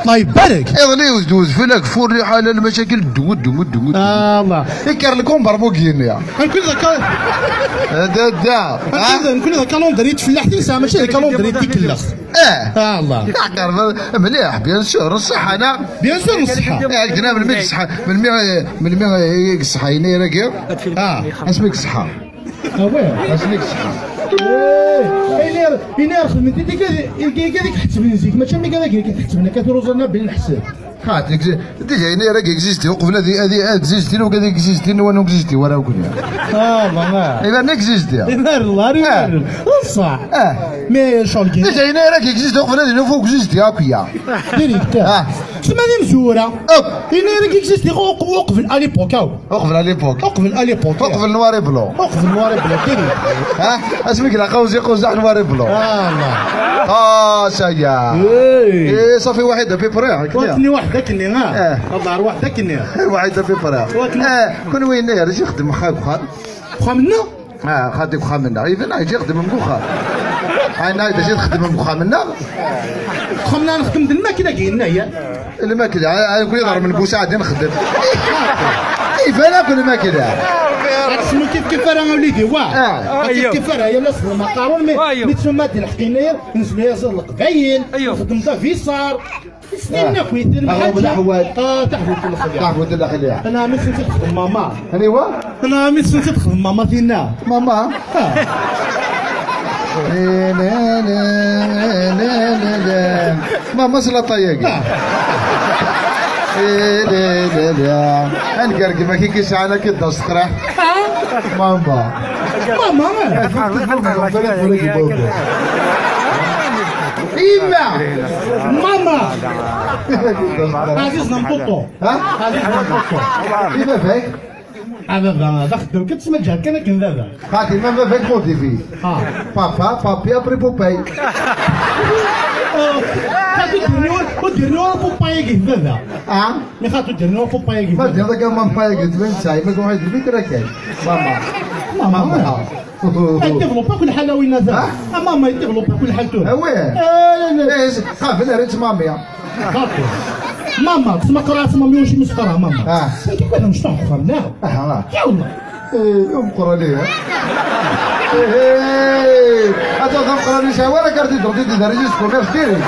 الله يبارك اغلي وزدوز فلاك فور حالة المشاكل دو دو دو الله يكر لكم بربوكين نكون ذاك دا دا نكون ذاك calendrier تفلاح تنسى ماشي ذاك calendrier تيكلخ الله تعقر مليح bien sûr الصحة انا bien sûr الصحة قلنا من الصحة من مي الصحة هنا راكي اسمك الصحة وين اسمك الصحة ايه اين خدمت انت كذاك حسب نزيك ماشي ملي كذاك كتحسبنا كتروزنا بين الحساب خاطر déjà هنا راك اكزيستي وقبل هذه اكزيستي وكذا اكزيستي وانا اكزيستي ورا وكذا الله اذا اكزيستي اذا الله صح mais شغل déjà هنا راك اكزيستي وقبل هذه نوفو اكزيستي هاكيا direct تسمى هذه مزوره هنا راك اكزيستي وقبل à l'époque وقبل à l'époque وقبل à l'époque وقبل noir et blanc وقبل noir et blanc direct ها اسمك لا قوزي قوزح noir et blanc الله سيا ايه صافي واحد à peu près واتني واحد كني الله واحد كني واحد à peu près كون وين يجي يخدم خا خا خا منا خاطيك خا منا اذا يجي يخدم مكوخا انا اذا جيت نخدم مكوخا منا خا منا نخدم الماكلة كاينه هي الماكلة انا كل يضرب من البوسعه نخدم كيف ناكل الماكلة تسمى كيف كيف راه وليدي واه كيف كيف راه يا لاص المقارون mais تسمى ديال الحقينيه نزلوا يا القبايل نخدم تا فيصار سنين كويت الحوال تحوت الخليع تحوت الخليع انا مي سنتي تخدم ماما ايوا انا مي سنتي تخدم ماما فينا ماما لا لا لا لا لا ماما سلطة ياك لا لا لا نقرقم كي كيسعنا كي الدسترة ماما ماما إما ماما عزيز نمطوطو عزيز نمطوطو إما فيك هذا هذا خدام كتسمى الجهل كان كن هذا خاطي ما فيك مودي في بابا بابي ابري بوباي خاطو ديرني بوباي كيف هذا مي خاطو ديرني بوباي كيف ما دير ذاك ماما كي تبان ساي ما واحد البيت راه كاين ماما ماما يديفلوبا كل حالة وين هذا ماما يديفلوبا كل حالته وين خاف انا ريت مامي ماما تسمى قرات مامي واش مسقرها ماما كيف انا مش نعرف لا يا والله ايه قرا ليه ايه هذا قرا لي شاورا carte d'identité de registre commerce direct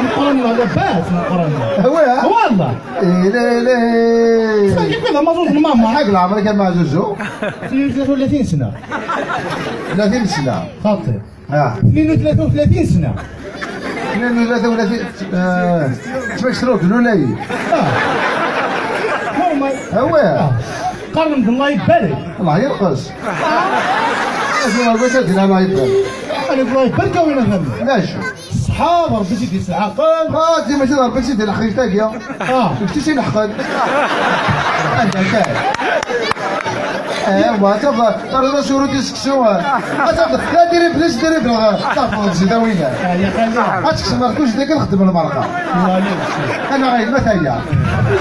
نقرن لاباس نقرن هو والله إيه لا لا كيف هذا مازوز ماما حق العمر كان مع زوزو 33 سنة 30 سنة خاطر 32 سنة 32 تسمى شروط لولاي هو قرن الله يبارك الله يرقص الله يبارك الله يبارك وين فهمت ماشي الصحاب ربي سيدي العقل تي ماشي ربي سيدي الحقيقة تاكيا شفتي سي الحقل انت كاين ايوا تفضل ترى شروط يسكسو تفضل لا ديري بلاش ديري بلا تفضل زيد وين يا خلي ما كلش ديك نخدم المرقه انا غير ما هي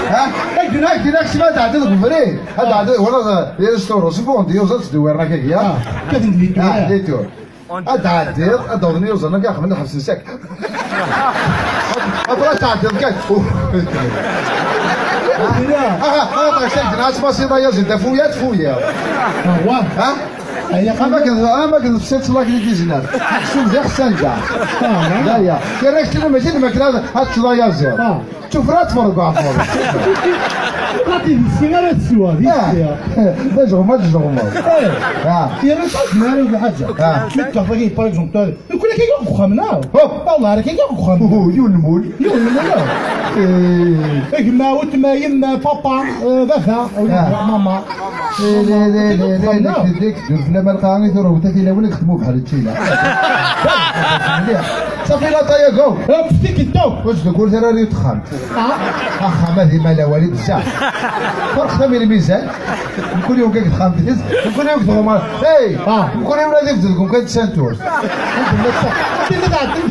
ها كنا ما تعدل بفري هذا عدل ولا ريستورون سبوندي يوصل تدور راك هي كتندي ليتور اتعدل ادورني وزرنا كاع خمنا حبس ساك ابرا تعدل كاع طيب سيدا يا زيد فويا تفويا ها ما كنت فسيت لاك لي ديزنر شوف ذا خسان كاع لا يا كي راك ماشي الماكلة هاد الشلايا زير شوف راه تفرق عفوا غادي السيارة تسوى لا جغمة جغمة يا راه ما راه حاجة متى باغي par exemple يقول لك كي خمنا والله راه كي خمنا يون المول يون المول يما وتما يما بابا بابا ماما لا لا لا لا لا ديك درنا ما لقاني ثروة تاع ولا خدموا بحال هادشي لا صافي لا طايا كو فتيك الدو واش تقول ترى راني تخمت اخا ما ما لا والي بزاف فرق ثمن الميزان كل يوم كتخام كل يوم كتغمر اي كل يوم غادي تزيدكم كانت ceinture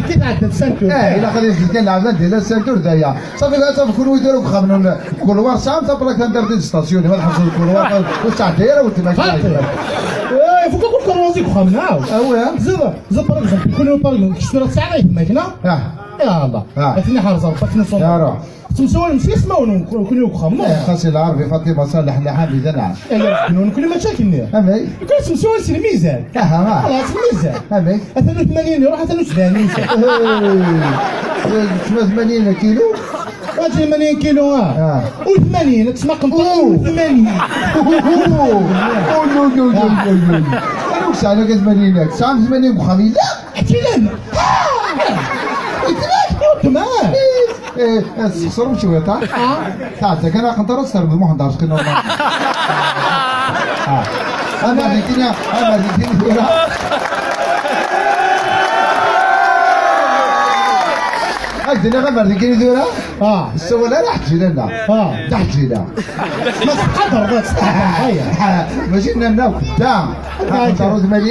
كي تعدل ceinture الا غادي تزيد كان العباد ديال ceinture دايا صافي لا صافي كل ويديروا خامن couloir سام تا plaque تندير stationner ما تحبسوا ال couloir وتاع دايرة وتما ايه فوق كل كروزي خامنا وي زيد زيد par exemple كل par exemple كشترا تسعة تما هنا يا الله اثني حرزه ربك يا روح تمسوا المسيس ما كل يوم خمو خاصي العربي فاطمة صالح لحامي ذنع يا كل مشاكلنا امي كل تمسوا الميزان خلاص الميزان امي 80 يروح 73 80 كيلو 80 كيلو و 80 تسمى قنطرة 80 او نو نو نو نو انا وش على 80 89 وخميله حتى لا تمام تخسروا شوية تاع تاع كان قنطرة تسرب محمد عرش كنا انا ديتينا انا ديتينا هكذا غير ديك ذورا السؤال راه حجي لنا تحجي لنا ما تقدر ماشي لنا قدام قنطرة 80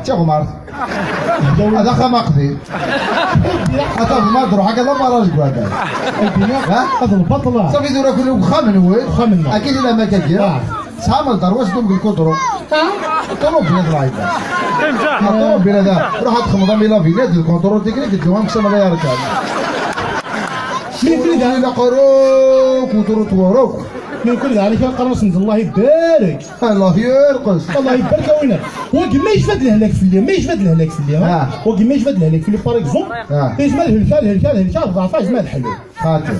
تغمر هذا خمقتي هذا ما تروح هكذا ما راجل هذا هذا البطلة صافي ذورا كل خامن وين اكيد لا ما كدير سامل دار واش دوم الكودرو الطوموبيل هذا الطوموبيل هذا روح تخمض مي لافينات الكونترول تكنيك دوام كسر ما يركب من كل ذلك قروك وتروتوروك من كل ذلك قرص الله يبارك الله يرقص الله يبارك وينك وكي ما يجفد الهلاك في الليل ما يجفد الهلاك في الليل وكي ما يجفد الهلاك في الليل par exemple يجمع الهلكه الهلكه الهلكه ضعفها يجمع الحلو خاطر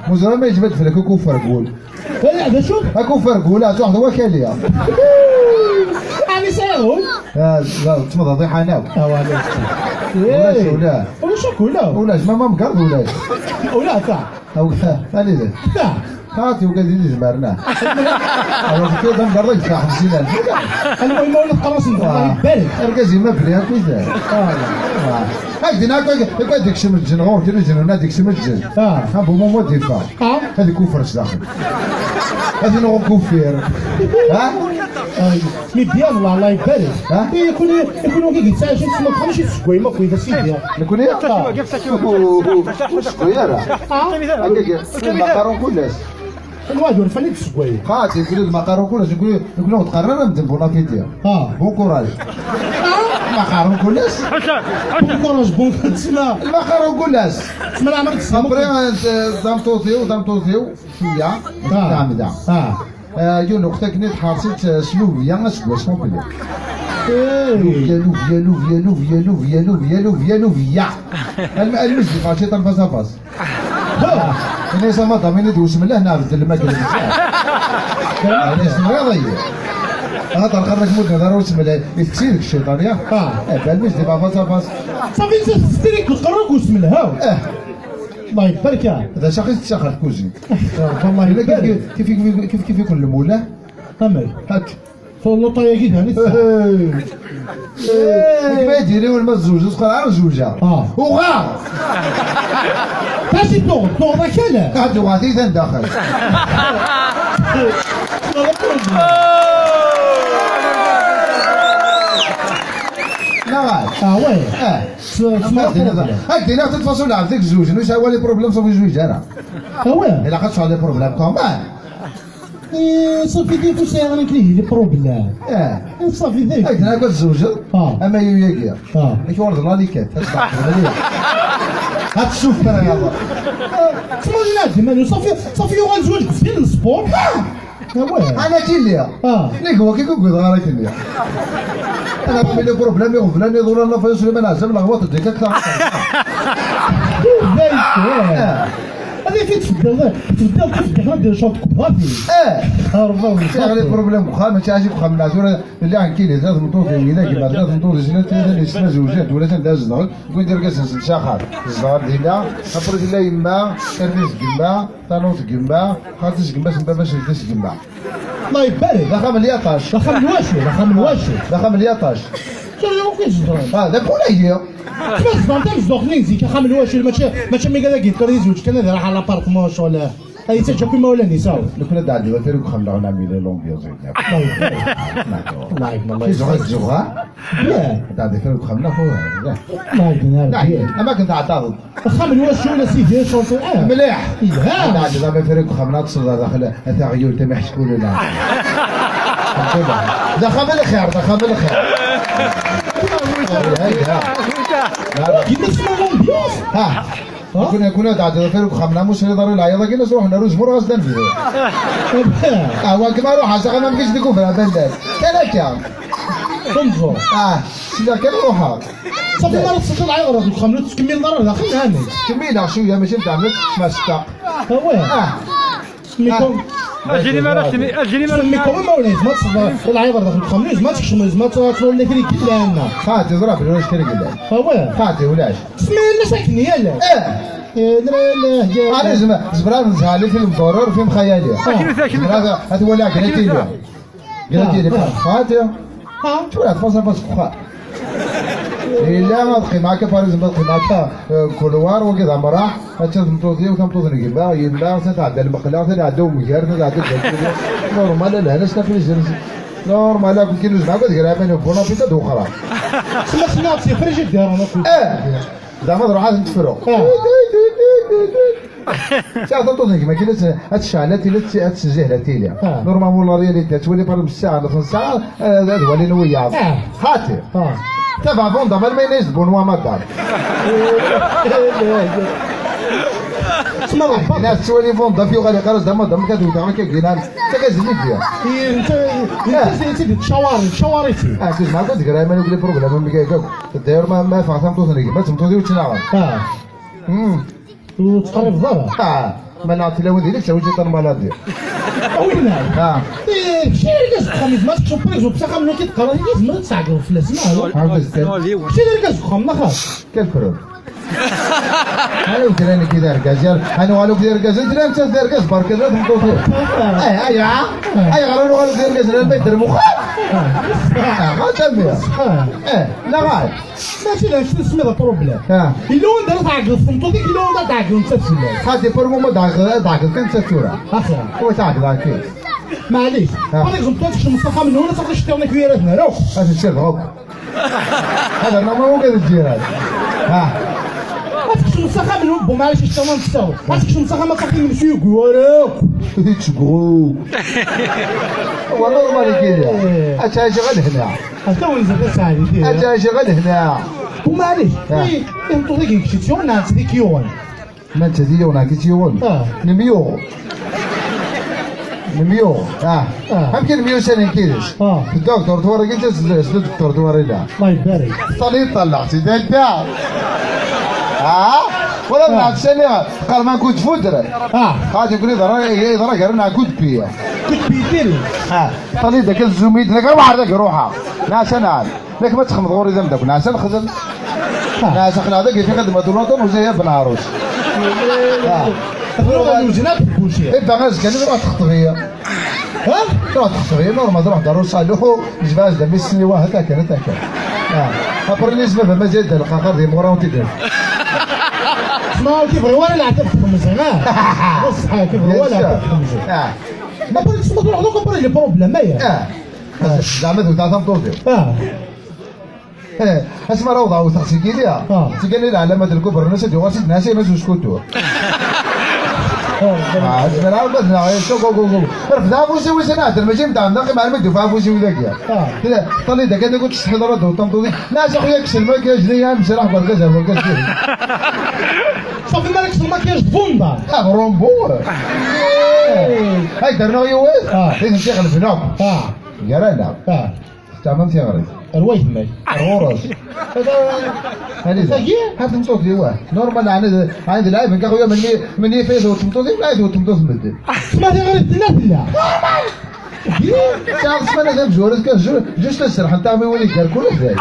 مزرعة ما يجبد في لك كوفر قول لا هذا شوف اكو فرق ولا واحد هو كاليا يعني سيرهم لا تمضى ضيحه انا ولا ولا ولا شك ولا ولا ما مقرض ولا ولا تاع او ثاني تاع خاطي وكان زمرنا انا كنت مقرض تاع 50000 المهم ولا تقرص الله يبارك اركزي ما بلي كويس هاك هاك ديك شمل الجن غور كي الجن ديك شمل الجن ها بو مو ديفا هذيك كوفرش داخل هذه نغو كوفير ها مي بيان الله يبارك يكون يكون كي تساعد تسمى تخمش تسكوي ما كوي سيدي نكون يا المقارون كلش الواحد ورفاني تسكوي خاطي يقول المقارون كلش يقول يقول تقرر ندير bon appétit bon courage المقارون كلش bon courage bon تسمى المقارون كلش تسمى العمر تسمى après دامتوثيو دامتوثيو شوية نعم دا يون وقتها كنت حاصلت سلوفيا اسكواس complet لوفيا لوفيا لوفيا لوفيا لوفيا لوفيا لوفيا لوفيا المجد ماشي طن face à face انا سما ضامين دوس من هنا بدل الماكلة انا سمريض انا تنخرج مدة دار وسم يتكسيرك الشيطان يا المجد face à face صافي انت تستريك وتقرك وسم الهاو الله يبارك هذا شخص تشخر كوزين والله يبارك كيف كيف كيف يكون المولاه امل هاك فولو طايا كي هاني كيف يديري ولا الزوجة تقول عا زوجه وغا تاشي تنوض تنوض كلا قعد وغادي داخل لا oui هاك دينا تتفاصل لعب ديك الزوج نو هو les problèmes صافي زوج انا oui الا خاص les problèmes كومان صافي ديك واش غادي كليه les problèmes صافي ديك هاك دينا الزوج اما يوياكيا كي ورد لاليكات هاد الشوف انا يلا تما لا صافي صافي غنزوج في ال sport انا كيليا ليك هو كي كوكو غير كيليا انا بمي les problèmes يغفلاني يدور لنا في سليمان عزام الغواط ديك اكثر هذه فين تبدل تبدل تبدل دير شوط كباتي غير les problèmes واخا ماشي عاجب واخا من العزوره اللي عن كاين ثلاث مطوط ولا كيما ثلاث مطوط سنة ثلاث سنة زوجات ولا تنداز زغل كون دير كاس شاخر الزغل دينا ابرد لا يما كرفيس كما طانوت كما خاطش كما سنبا باش نلبس كما الله يبارك دخل الياطاش دخل الواشي دخل الواشي دخل الياطاش شنو كيجرى هذا كل هي كيفاش زعما مزدوخ زيك خام الواشي ماشي ماشي مي كذا كيذكر زوج كان راح على لابارتمون ولا اي تجا كيما ولا نساو لو كنا دعدي وفيرك خملا ونعمل لونغ الله يبارك الله يبارك زوغا لا دعدي فيرك خملا خو الله يبارك اما كنت اعترض خام الواشي ولا سيدي شونطو مليح دعدي زعما فيرك خملا تصل داخل هذا غيول تما يحشكوا لا دخل الخير دخل الخير. كيما تسمى l'ambiance. ها كنا تعدي فيرو خمنا موس اللي ضروري العياطه كي نروح نروز مور غاز دنفيو. هو كما روح عسى ما مكيش ديكو في بندال كان هكا تنظر. سيدا كان روحها صافي ما تصل العياطه الخمنه تكمل ضرر داخل هاني كميلة شوية ماشي نتاع ما ستا. واه اجيني ما راسي اجيني ما سمي كوم ما وليت ما تصل العياطه داخل الخمنه ما تكشم ما تصل لك كلنا خاطي ضرب ولا شكري قلنا. خاطي ولاش سمي لنا ساكني يلا. لا انا زبران نزهالي فيلم ضرر فيلم خيالي. هذا ولا قلتي لي خاطي شو لا تفاصيل فاس خا إلا ما بقي معك باريس ما بقي معك كولوار وكذا مراح تمطوطي وتمطوط نجيبها يما تتعدى المقله تتعدى ومجار تتعدى نورمال لا لا ستافليز نورمال كل كيلو زعما كتقرا بين بونا بيتا دوخرا تسمى سمعت فريج ديال انا زعما تروح نتفرق ساعة تنطوط ما كاين هاد تي تسجيل تيلي نورمالمون لا رياليتي تولي بار الساعة ولا ساعة تولي نويا خاطي تبع فوندا ما المينيز بونوا مدار تسمى الناس تولي فوندا في غالي قرص دما دما كتوقع ما كاين انت كتزيد فيها انت انت تشاوري تشاوريتي كنت ما كنت قراي ما نقول بروبليم ما كاين داير ما فاق تمطوط ما تمطوط وتنعم وتقرب ضرر. ما نعطي لا وديلك تسوي شي مالادي. وين شي ركاز خميس ما تشوف بريزو بصح من كيتقرا لازم تسعقل في لازم. شي ركاز خم خاص كالفرو. انا وكراني كي دار ركاز انا والو كي ركاز انت لا انت ركاز برك لا تمطوط. اي اي غير والو كي ركاز لا بيدر مخ. غاتمي. لا غاد ماشي لا شنو سمي بروبليم. الا وين دار تعقل الصمتو ديك الا وين دار تعقل انت تسلم. خاطي بور مومون تعقل كان تسورة. هو تعقل هكا. معليش. باغ اكزومبل تمشي مصطفى من هنا تاخذ شتي كويراتنا روح. هذا الشيء غوك. هذا نورمالمون كذا الجيران. تكشم مصطفى من هنا معليش شتي ما نتساو. تكشم مصطفى ما تاخذ من سوق وراك. تشكرو. هو نورمال كذا. اتعيش غير هنا. حتى وين زاد ساعدي. اتعيش غير هنا. ومعليش انتو ديك كيتيون نعت ديك يون. ما انت ديك يون كيتيون. نميو. نميو. يمكن نميو سنة كيدش. الدكتور توري قلت الدكتور توري لا. الله يبارك. طليت طلعتي دلتا. ولا نعت سنة قال ما كنت فودر. غادي يقول لي ضرا قرنا كنت بيا. كنت بيديري. طليت ذاك الزميد لك ما ذاك روحها. ناس انا لك ما تخمض غوري ذنبك ناس نخدم. ناس خنا هذاك في خدمة الوطن وزي بن عروس. إيه غاز كان تروح تخطبية. ها؟ تروح تخطبية نورمال تروح دارو صالحو جباز دمي السني واه هكا هكا. ابري نسبة ما زاد القاقر دي مورا وتدير. ما كيف ولا العتب خمسة بصح كيف ولا العتب خمسة. ما بغيتش تروح دوك بري لي بروبليم هي. زعما تاع تمطوطي. اسمع روضة وتغسل كيليا. تقال لي العلامة الكبرى الناس دي غاسي ناسي ما زوج كوتو. اسمع روضة رفض فوسي وسنات ماشي نتاع ناقي مع المدو فوسي وذاك. طلي داك انا قلت تحضر رد وطنطوطي ناس اخويا كسل ما كاش ليا مسرح بركاز بركاز. صافي مالك الماكياج فوندا. رومبو. هاي درنا يوز. لازم تشغل في نوب. قرانا. تمام تيغري. الوايت ماي. الغرز. هذه هات تمطوطي واه نورمال عند العيب كا خويا من يفيز وتمطوطي ولا عيد وتمطوط مد. ما تيغري لا لا. تعرف سمانة دام جورز كان جوج تسرح نتاع ما يولي دار كل ذاك.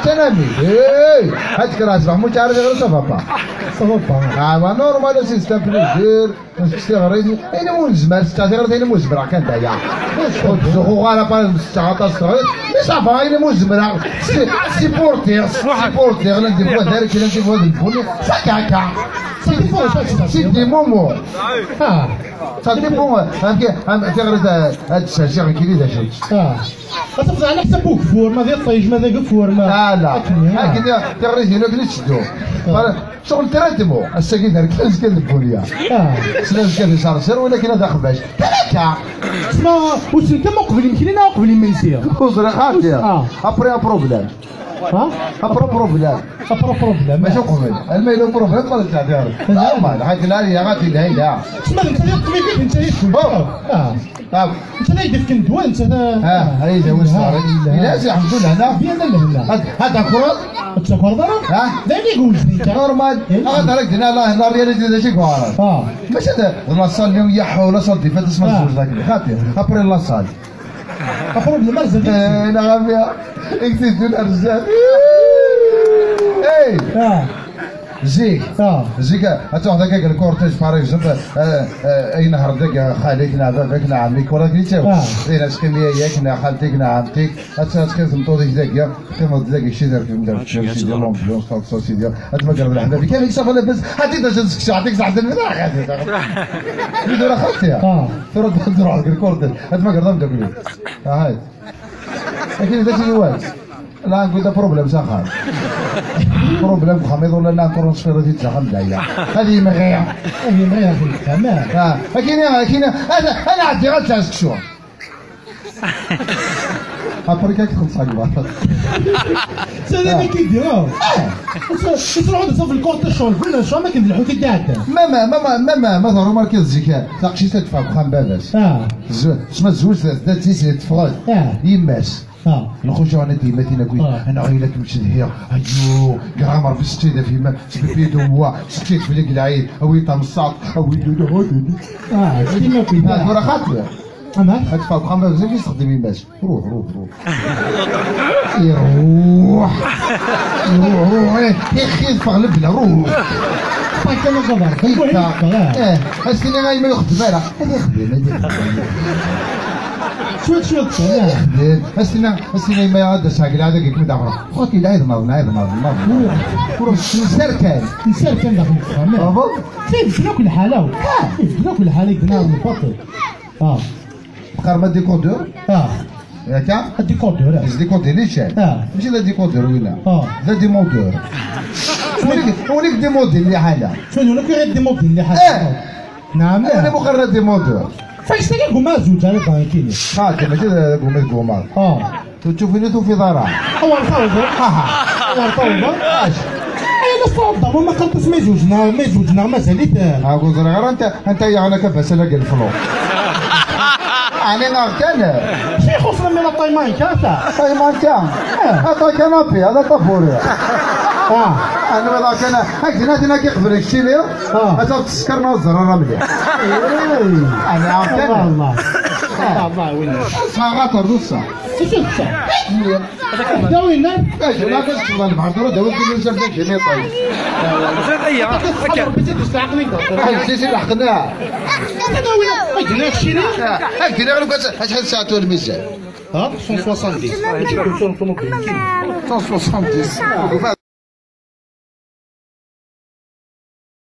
تنامي. اي هات كراس محمود تعرف غير صافا با. صافا با. ما نورمال سي ان بليزير تستغري انا مول زمان تستغري انا مول زبرع كان دايا. خو غالا با تستغري مي صافا انا مول زبرع سيبورتير سيبورتير لا ندير فوا دارك لا ندير فوا البوني ساكا. c'est des moments. Ça dépend. تغرد هاد الشجر كي ذا شيء. تفضل على حسب كفور ما ذي الطيج ما ذا كفور ما. لا لا. لكن تغرد هنا كي تشدو. شغل ترتبو الساكن دار كلاس كان البوليا. سلاس كان صرصر ولكن هذا خباش. ثلاثة. تسمى وسن كم قبل يمكن لنا قبل ما يصير. وزر خاطر. après problème. ها؟ après problème. après problème. ماشي قبل، الميلو problème طلع تاع ديالك. normal، حيت لا هي غادي لا. تسمى انت اللي الطبيب انت اللي انت اللي يدفك الدواء انت هاي وين صار؟ لا الحمد لله هنا. بيان لهنا. هذا كرة تاكل ضرب؟ لا اللي يقول لك normal هذا راك لا la réalité شي كوار. ماشي هذا la salle اللي يحو la salle des fêtes اسمها الزوج ذاك خاطر après la salle. problème رزق. انا غافيه اكتب الرزاق. اي زيك زيك تروح ذاك ال cortège par exemple اي نهار ذاك خالك نا باباك نا عمك ولا كي اي ناس كيميا ياك نا خالتك نا عمتك تسكن تمطوطيك ذاك كما ذاك شي دار في دار شي ديال l'ambiance تاع سيدي تما قرب الحباب كامل صافي لاباس حتى تجي عطيك صح دورا خالتي ترد تروح ال cortège تما قرب داك هاي لكن ذاك الوقت لا نقول ده problème ساخر problème خميض ولا لا transfert ديال تزخم دايا هذه مغير هذه مغير في التمام كاين انا عندي غير تاع شو après كاك تخلص عقبها سيدي كيديروا تروحوا في ال cortège شغل كل شو ما كندلحو كي ما ما ما ما ما ما ضروري مركز زيكا تاقشي تدفع بخام باباس سما زوج ثلاث تفرج يماس نخرج انا ديما تينا كوي انا غير لك مشي هي ايو كرامر في الستيده في ما سبيدو هو ستيت في العيد او يتمصاط او يدو ديما كوي راه خاطر اما هاد فاق بزاف يستخدم يماس روح روح روح روح روح روح يا اخي فغلب لا روح كان قدر استنى غير ما يخدم راه هذا يخدم هذا شوية شوية استنى استنى ما يعد ساقل هذا كيف مدعمر خوتي لا يضمر لا يضمر نسركان نسركان داخل الخمام كيف كل حاله كيف كل حاله قلنا الباطل قرما décodeur ياك décodeur décodeur ليش ماشي لا décodeur ولا لا démodeur وليك démodé اللي حاله شنو لك غير démodé اللي حاله نعم انا مقرر démodeur فاش تلقى ما زوج على بانكيني خاطر ماشي قوم قومار تشوفيني في ضرع اول طاوبه اول طاوبه اش انا صوت ما قلتش ما زوجنا ما زوجنا مازال ها قلت غير انت يا انا كباس لا الفلو يعني كان شي خصنا من الطيمان كاتا طيمان كان هذا كنابي هذا طابوري انا هذا كان هكذا هنا كيقبل الشيلي هذا تسكرنا الزراره مليح انا عارف الله الله وين صغات الرصه شو داوينا اجي لا كتطلع البحر داوي كل شيء داك جميع طيب زيد لحقنا هكذا غير شحال ساعة الميزان 170 170.